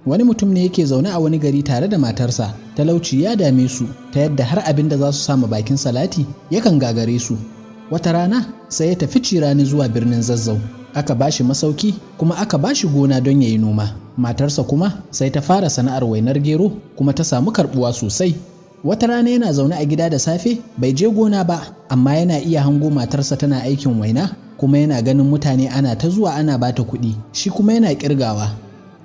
Wani mutum ne yake zaune a wani gari tare da matarsa. Talauci ya dame su ta yadda har abin da za su sama bakin salati yakan gagare su. Wata rana sai ya tafi cirani zuwa birnin Zazzau. Aka bashi masauki kuma aka bashi gona don ya yi noma. Matarsa kuma sai ta fara sana'ar wainar gero kuma ta samu karbuwa sosai. Wata rana yana zaune a gida da safe, bai je gona ba, amma yana iya hango matarsa tana aikin waina, kuma yana ganin mutane ana ta zuwa ana bata kuɗi, shi kuma yana kirgawa.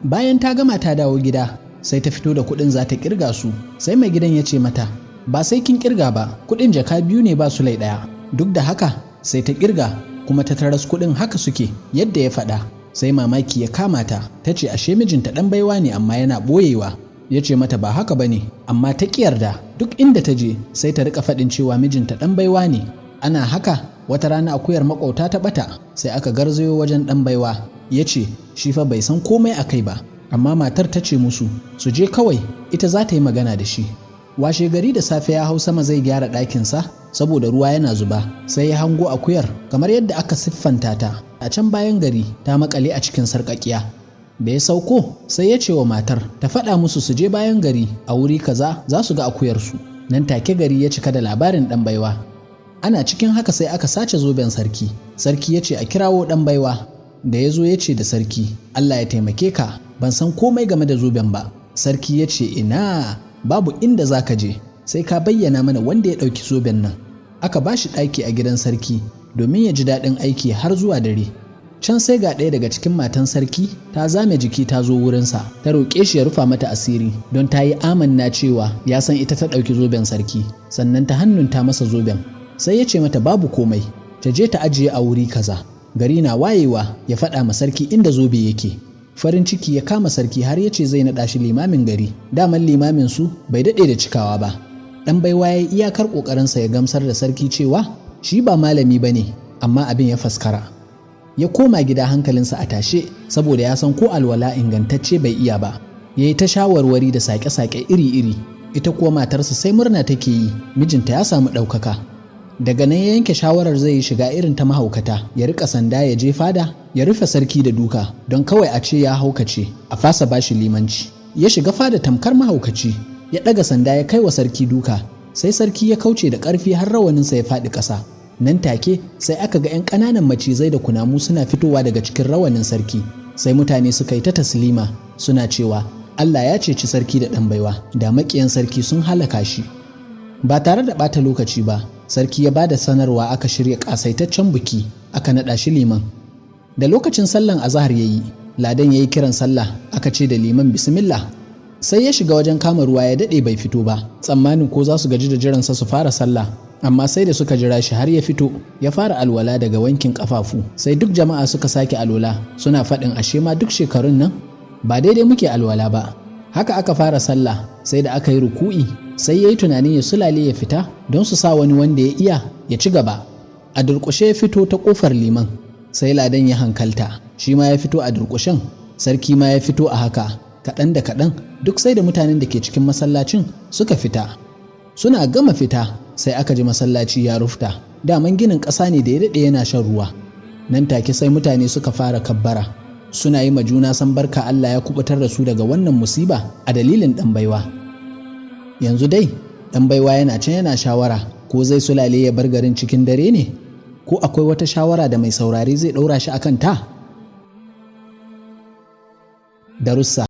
Bayan ta gama ta dawo gida, sai ta fito da kuɗin za ta kirga su. Sai mai gidan ya ce mata, "Ba sai kin kirga ba, kuɗin jaka 2 ne ba sulai 1." Duk da haka sai ta kirga kuma ta taras kuɗin haka suke yadda ya faɗa. Sai mamaki ya kama ta, ta ce ashe mijinta ɗan baiwa ne amma yana ɓoyewa. Ya ce mata ba haka ba ne, amma ta ƙi yarda. Duk inda ta je sai ta riƙa faɗin cewa mijinta ɗan baiwa ne. Ana haka, wata rana akuyar maƙwabta ta ɓata, sai aka garzayo wajen ɗan baiwa. Ya ce shi fa bai san komai a kai ba, amma matar ta ce musu su je kawai, ita za ta yi magana da shi. Washe gari da safe ya hau sama zai gyara ɗakinsa saboda ruwa yana zuba, sai ya hango akuyar kamar yadda aka siffanta ta a can bayan gari, ta makale a cikin sarƙaƙiya. Da ya sauko sai ya ce wa matar ta faɗa musu su je bayan gari a wuri kaza, za su ga akuyarsu. Nan take gari ya cika da labarin ɗan baiwa. Ana cikin haka sai aka sace zoben sarki. Sarki ya ce a kirawo ɗan baiwa. Da ya zo ya ce da sarki, "Allah ya taimake ka, ban san komai game da zoben ba." Sarki ya ce, "Ina, babu inda za ka je sai ka bayyana mana wanda ya ɗauki zoben nan." Aka ba shi ɗaki a gidan sarki domin ya ji daɗin aiki har zuwa dare. Can sai ga ɗaya daga cikin matan sarki ta zame jiki ta zo wurinsa, ta roƙe shi ya rufa mata asiri don ta yi amanna cewa ya san ita ta ɗauki zoben sarki. Sannan ta hannunta masa zoben. Sai ya ce mata babu komai, ta je ta ajiye a wuri kaza. Gari na wayewa ya faɗa ma sarki inda zobe yake. Farin ciki ya kama sarki har ya ce zai naɗa shi limamin gari. Daman limamin su bai daɗe da cikawa ba. Ɗan baiwa ya yi iyakar ƙoƙarinsa ya gamsar da sarki cewa shi ba malami ba ne, amma abin ya faskara. Ya koma gida hankalinsa a tashe saboda ya san ko alwala ingantacce bai iya ba. Ya yi ta shawarwari da sake-sake iri-iri. Ita kuwa matarsa sai murna take yi, mijinta ya samu ɗaukaka. Daga nan ya yanke shawarar zai yi shiga irin ta mahaukata, ya rika sanda ya je fada ya rufe sarki da duka don kawai a ce ya haukace, a fasa bashi limanci. Ya shiga fada tamkar mahaukaci, ya ɗaga sanda ya kai wa sarki duka. Sai sarki ya kauce da ƙarfi har rawaninsa ya faɗi ƙasa. Nan take sai aka ga 'yan ƙananan macizai da kunamu suna fitowa daga cikin rawanin sarki. Sai mutane suka yi ta taslima suna cewa Allah ya ceci sarki da ɗan baiwa, da maƙiyan sarki sun halaka shi. Ba tare da ɓata lokaci ba, sarki ya ba da sanarwa, aka shirya ƙasaitaccen biki, aka naɗa shi liman. Da lokacin sallan azahar ya yi, ladan ya yi kiran sallah, aka ce da liman bismillah. Sai ya shiga wajen kama ruwa, ya daɗe bai fito ba, tsammanin ko za su gaji da jiransa su fara sallah. Amma sai da suka jira shi har ya fito, ya fara alwala daga wankin kafafu. Sai duk jama'a suka sake alwala, suna faɗin ashe ma duk shekarun nan ba daidai muke alwala ba. Haka aka fara sallah. Sai da aka yi ruku'i sai ya yi tunanin ya sulale ya fita don su sa wani wanda ya iya ya ci gaba. A durƙushe ya fito ta ƙofar liman. Sai ladan ya hankalta, shi ma ya fito a durƙushen. Sarki ma ya fito a haka. Kaɗan da kaɗan duk sai da mutanen da ke cikin masallacin suka fita. Suna gama fita sai aka ji masallaci ya rufta. Daman ginin ƙasa ne da ya daɗe yana shan ruwa. Nan take sai mutane suka fara kabbara, suna yi ma juna san barka, Allah ya kubutar da su daga wannan musiba a dalilin ɗan baiwa. Yanzu dai ɗan baiwa yana can yana shawara ko zai sulale ya bar garin cikin dare ne, ko akwai wata shawara da mai saurare zai ɗaura shi akan ta. Darussa.